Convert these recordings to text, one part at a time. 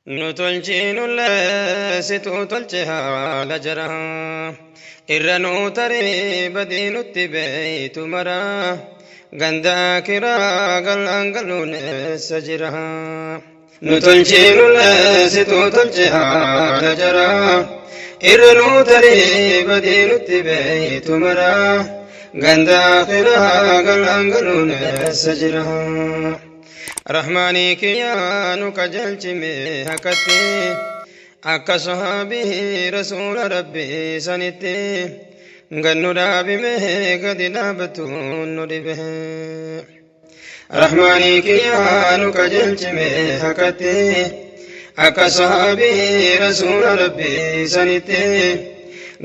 Nu tolchiinullee situu tolche haala jara. Irra nuu tarii badii nutti beeytu mara. Ganda akiraa galaan galuun eessa jira? Nu tolchiinullee situu tolche haala jara. Irra nuu tarii badii nutti beeytu mara. Ganda akiraa galaan galuun eessa jira? Rahmaanii kiyyaa nu qajeelchime hakatti akka sahaabii rasuula rabbii sanitti gannu dhaabime gadi dhaabatuun nu dhibe. Rahmaanii kiyyaa nu qajeelchime hakatti akka sahaabii rasuula rabbii sanitti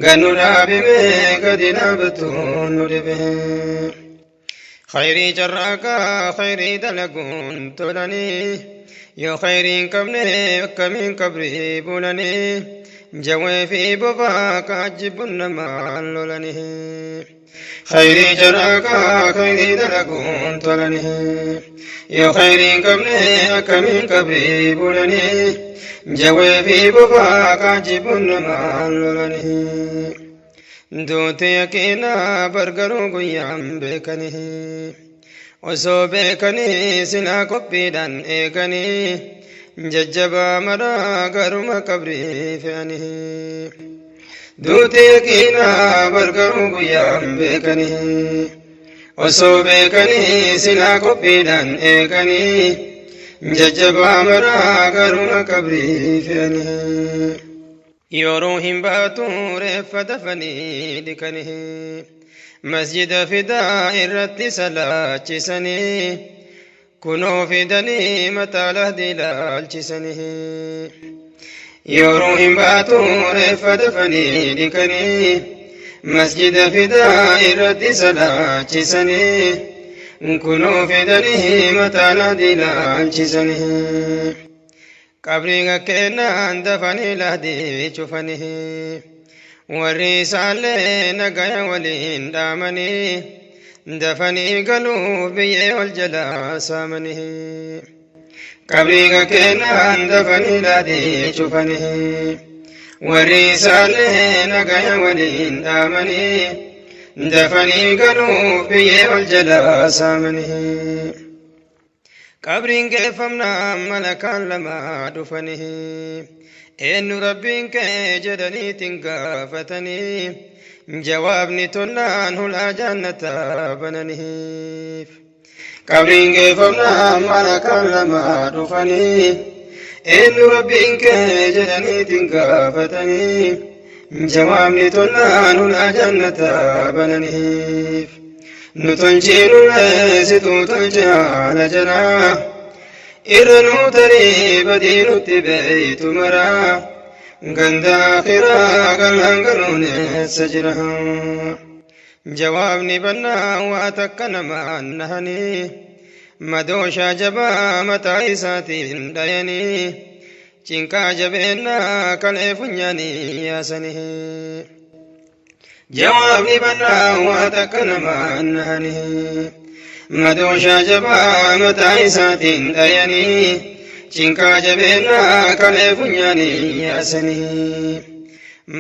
gannu dhaabime gadi dhaabatuun nu dhibe. Khayrii carraaqaa khayrii dalaguun tolanii yoo khayriin qabne akkamiin qabrii bulanii jawwee fi bobaa kaajjibbuun namaan lolanii. Khayrii carraaqaa khayrii dalaguun tolanii yoo khayriin qabne akkamiin qabrii bulanii jawwee fi bobaa kaajjibbuun namaan lolanii. Duuti yaqiinaa bargaruu guyyaan beekanii osoo beekanii silaa qophiidhaan eeganii jajjabaa maraa garuma qabrii fe'anii. Duuti yaqiinaa bargaruu guyyaan beekanii osoo beekanii silaa qophiidhaan eeganii jajjabaa maraa garuma qabrii fe'anii. Yeroo hin baatu reeffa dafanii dhiqanii masjida fidaa irratti salaachisanii kunoo fidanii mataa lahdi ilaalchisanii. Yeroo hin baatu reeffa dafanii dhiqanii masjida fidaa irratti salaachisanii kunoo fidanii mataa lahdi ilaalchisanii. Qabrii kennaan dafanii lahdii cufanii warri isaallee nagaya waliin dhaamanii dafanii galuuf biyyee wal jalaa saamanii. Qabrii kennaan dafanii lahdii cufanii warri isaallee nagaya waliin dhaamanii dafanii galuuf biyyee wal jalaa saamanii. Qabriin geeffamnaan malakaan lama dhufanii eenyu rabbiin kee jedhaniitiin gaafatanii jawaabni tollaan hulaa jannataa bananiif. Qabriin geeffamnaan malakaan lama dhufanii eenyu rabbiin kee jedhaniitiin gaafatanii jawaabni tollaan hulaa jannataa bananiif. Nu tolchiinullee situu tolche haala jaraa irra nuu tarii badii nutti beeytu maraa ganda akhiraa galaan galuun eessa jira? Jawaabni bannaa waa takka namaan nahanii madooshaa jabaa mataa isaatiin dhayanii cinqaa jabeennaa kalee funyaanii yaasanii. Jawaabni bannaa waa takka namaan nahanii madooshaa jabaa mataa isaatiin dhayanii cinqaa jabeennaa kalee funyaanii yaasanii.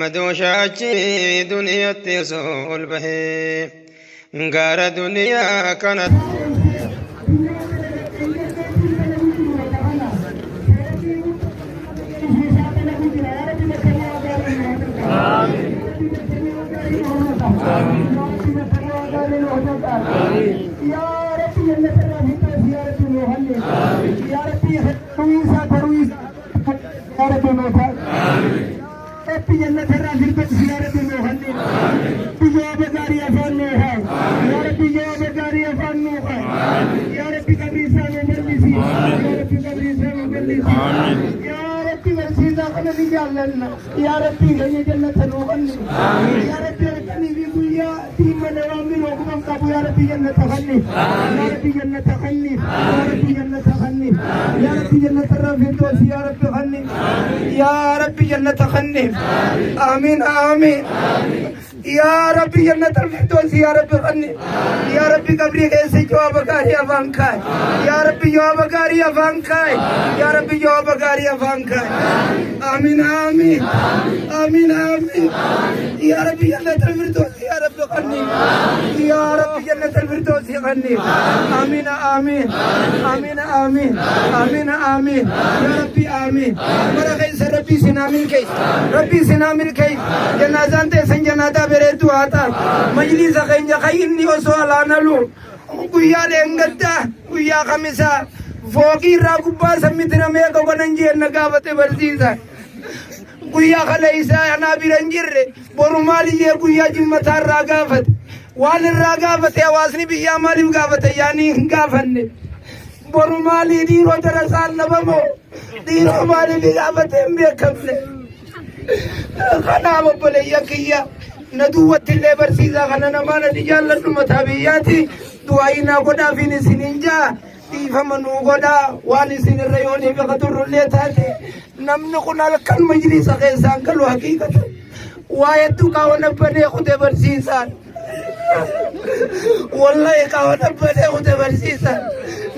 Madooshaa achi duniyaatti osoo ol bahee gaara duniyaa kana. يا ربي جنة الرحمة يا ربي موهني يا ربي رويسا ترويسا يا ربي موتا يا ربي جنة الرحمة يا ربي موهني يا بزاري أفنوها يا ربي يا بزاري أفنوها يا ربي قبري سامو مجلسي يا ربي قبري سامو مجلسي يا ربي ورسيدا خلني جالنا يا ربي غني جنة نوغني يا ربي ركني في قويا تيم نوامي روكم قابو يا ربي جنة خلني يا ربي جنة خلني يا ربي جنة خلني يا ربي جنة الرافدوس يا ربي خلني يا ربي جنة خلني آمين آمين. Yaa Rabbi jannatal firdoosi yaa Rabbi qanni. Yaa Rabbi qabrii keessa jawaaba gaarii afaan kaay. Yaa Rabbi jawaaba gaarii afaan kaay. Yaa Rabbi jawaaba gaarii afaan kaay. Amiin amiin. Amiin amiin. Yaa Rabbi jannatal firdoosi yaa Rabbi qanni. Yaa Rabbi jannatal firdoosi qanni. Amiin amiin. Amiin amiin. Amiin amiin. Yaa Rabbi amiin. Mara keessa Rabbi isin amiin keessa. Rabbi isin amiin keessa. Janaazaan teessan janaataa bareedduu haa taatu. Majliisa keenya kan inni osoo alaanalu guyyaa dheengaddaa guyyaa kamisaa fooqii irraa gubbaa sammitira meeqa godhan jeenna gaafate barsiisa. Guyyaa kana isaa anaa bira hin jirre boru maaliyyee guyyaa jimmataa irraa gaafate. Waan irraa gaafate hawaasni biyyaa maaliif gaafate yaanii hin gaafanne. Boru maalii dhiiroo darasaan dhabamoo dhiiroo maaliif gaafate hin beekamne. Kanaaf obboleeyyan kiyya na duwwatti illee barsiisaa kana namaa na jaalladhu mataa biyyaati du'aayii naa godhaafiin isiniin jaa dhiifama nuu godhaa waan isin irra yoo ni beeka turrullee taate namni kun halkan majliisa keessaan galu haqiiqata waa hedduu qaawwan abbanee kute barsiisaan wallahi qaawwan abbanee kute barsiisaan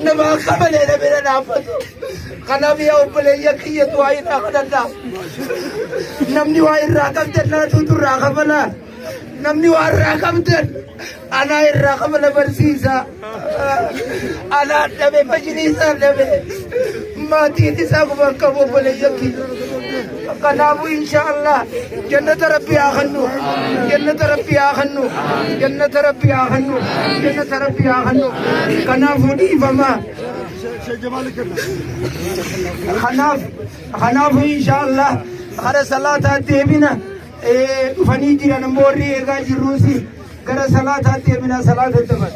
nama akka malee na bira dhaabbatu kanaaf yaa obboleeyyan kiyya du'aayii naa kadhadhaa. Namni waa irraa qabdan naatuutu irraa kafala. Namni waa irraa qabdan anaa irraa kafala barsiisa. Anaa dhabe majliisa dhabe. Maatiin isaa guban qabu obboleeyyan kiyya. Kanaafuu insha Allah jannata Rabbi haa kennu. Jannata Rabbi haa kennu. Jannata Rabbi haa kennu. Jannata Rabbi haa kennu. Kanaafuu dhiifamaa. Kanaaf kanaafuu insha Allah gara salaataa deebina dhufanii jiran ammoo warri eegaa jirruusi gara salaataa deebina salaata dabar.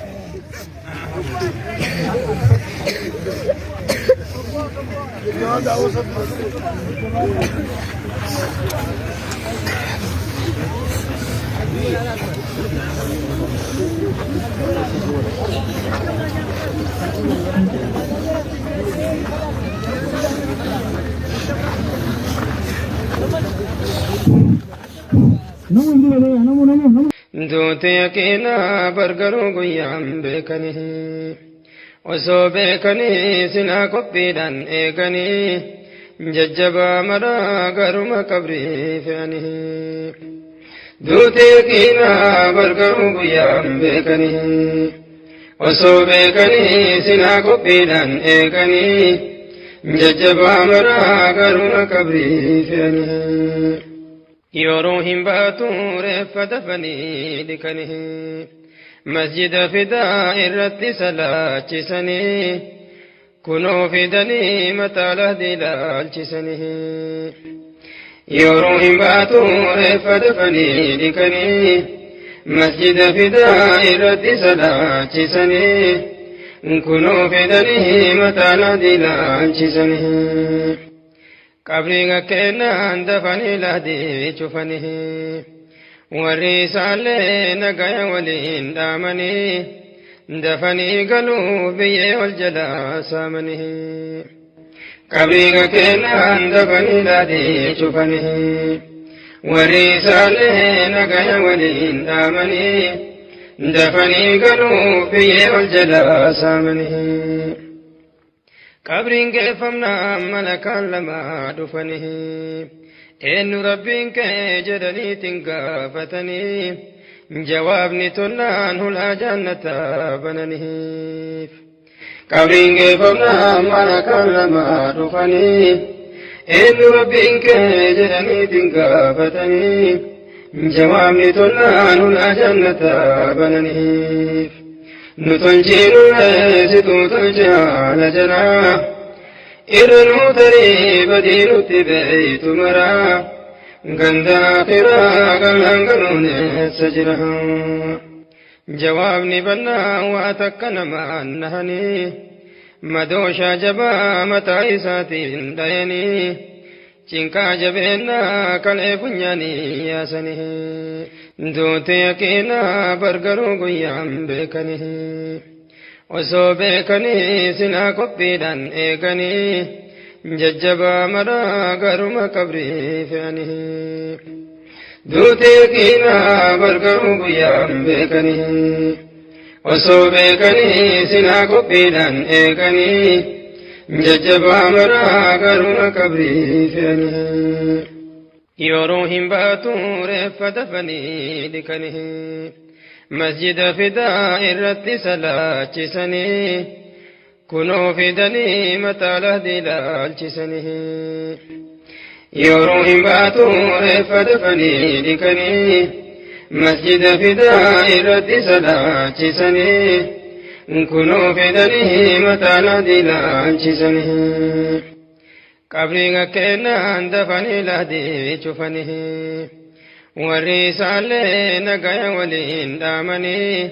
Duuti yaqiinaa bargaruu guyyaan beekanii osoo beekanii silaa qophiidhaan eeganii jajjabaa maraa garuma qabrii fe'anii. Duuti yaqiinaa bargaruu guyyaan beekanii osoo beekanii silaa qophiidhaan eeganii jajjabaa maraa garuma qabrii fe'anii. Yeroo hin baatu reeffa dafanii dhiqanii masjida fidaa irratti salaachisanii kunoo fidanii mataa lahdii laalchisanii. Yeroo hin baatu reeffa dafanii dhiqanii masjida fidaa irratti salaachisanii kunoo fidanii mataa lahdii laalchisanii. Qabriin kennaan dafanii lahdii cufanii warri isaallee nagaya waliin dhaamanii dafanii galuu biyyee ol jalaa saamanii. Qabriin kennaan dafanii lahdii cufanii warri isaallee nagaya waliin dhaamanii dafanii galuu biyyee ol jalaa saamanii. Qabriin geeffamnaan malakaan lama dhufanii eenyu rabbiin kee jedhaniitiin gaafatanii jawaabni tollaan hulaa jannataa bananiif. Qabriin geeffamnaan malakaan lama dhufanii eenyu rabbiin kee jedhaniitiin gaafatanii jawaabni tollaan hulaa jannataa bananiif. Nu tolchiinullee situu tolche haala jalaa irra nuu tarii badii nutti beeytu maraa ganda akhiraa gallaan galuun eessa jira. Jawaabni bannaa waa takka namaan nahanii madooshaa jabaa mataa isaatiin dhayanii cinqaa jabeennaa kalee funyaanii yaasanii. Duuti yaqiinaa bargaruu guyyaan beekanii osoo beekanii silaa qophiidhaan eeganii jajjabaa maraa garuma qabrii fe'anii. Duutee kiinaa bargaruu guyyaan beekanii. Osoo beekanii sinaa qophiidhaan eeganii. Jajjabaa maraa garuma qabrii fe'anii. Yeroo hin baatu reeffa dafanii dhiqanii. Masjida fidaa irratti salaachisanii. Kunoo fidanii mataa lahdii laalchisanii. Yeroo hin baatu reeffa dafanii dhiqanii. Masjida fidaa irratti salaachisanii. Kunoo fidanii mataa lahdii laalchisanii. Qabrii gakkeenaan dafanii lahdii cufanii. Warri isaallee nagaya waliin dhaamanii.